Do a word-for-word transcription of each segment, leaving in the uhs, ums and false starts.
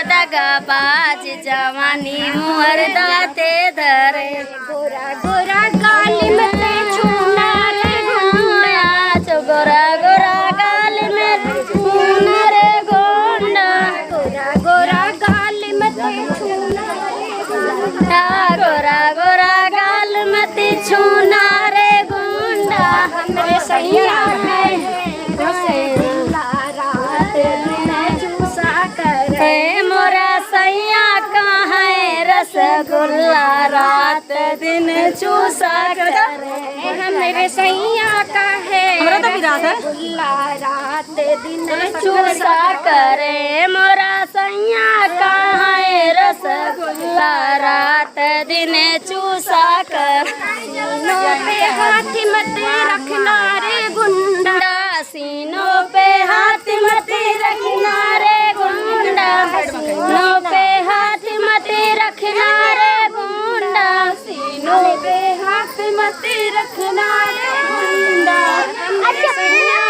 दगाबाज जवानी मोर दाँते धरे। गोरा गोरा गाल में ते छूना रे गुंडा। गोरा गोरा गाल में छूना रे गुंडा। गोरा गोरा गाल में ते छूना रे गुंडा। गोरा गोरा गाल में ते छूना रे गुंडा। हमरे सैया है रसगुल्ला, रात दिन चूसा करे। हे मोरा सैया का है रसगुल्ला, रात दिन चूसा करे। हमरे सैया का है हमरा तो विराट है। रसगुल्ला, रात दिन चूसा करे। मोरा सैया का है रसगुल्ला, रात दिन चूसा करे। सीनों पे हाथ मत रखना रे गुंडा। सीनों पे हाथ मत रखना रे गुंडा। सीनों पे हाथ मत रखना रे गुंडा। सीनों पे हाथ मत रखना रे गुंडा। हमरे सैया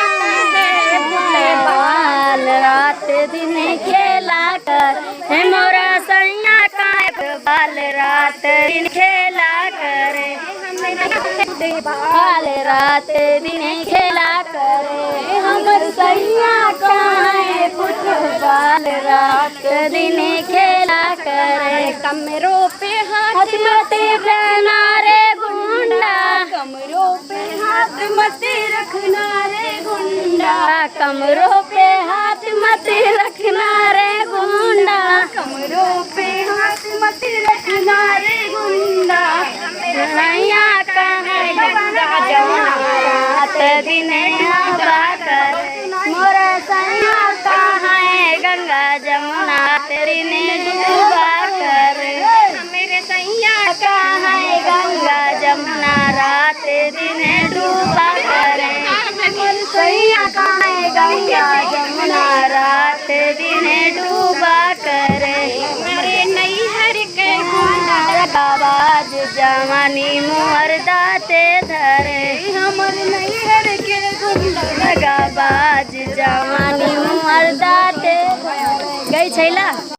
है फुटबॉल, रात दिन खेला करे। हे मोरा सैया का फुटबॉल, रात दिन खेला करे। फुटबॉल रात दिन खेला करे। हमर सैया का है फुटबॉल, रात दिन खेला करे। कमरों पे हाथ मत रखना रे गुंडा। कमरों पे हाथ मत रखना रे गुंडा। कमरों पे हाथ मत रखना रे गुंडा। कमरों पे हाथ मत रखना रे गुंडा। सैया का है गंगा जमुना, रात दिन डूबा करे। मोरा सैया का है गंगा जमुना, रात दिन डूबा करे। मेरे सैया का है गंगा जमुना, रात दिन डूबा करे। सैया का है गंगा जमुना, रात दिन डूबा करे। हमारे नैहर के गुंडा। दगाबाज जवानी मोर दाँते धरे। हमर नैहर के गुंडा। दगाबाज जवानी मोर दाँते धरे। गई छैला।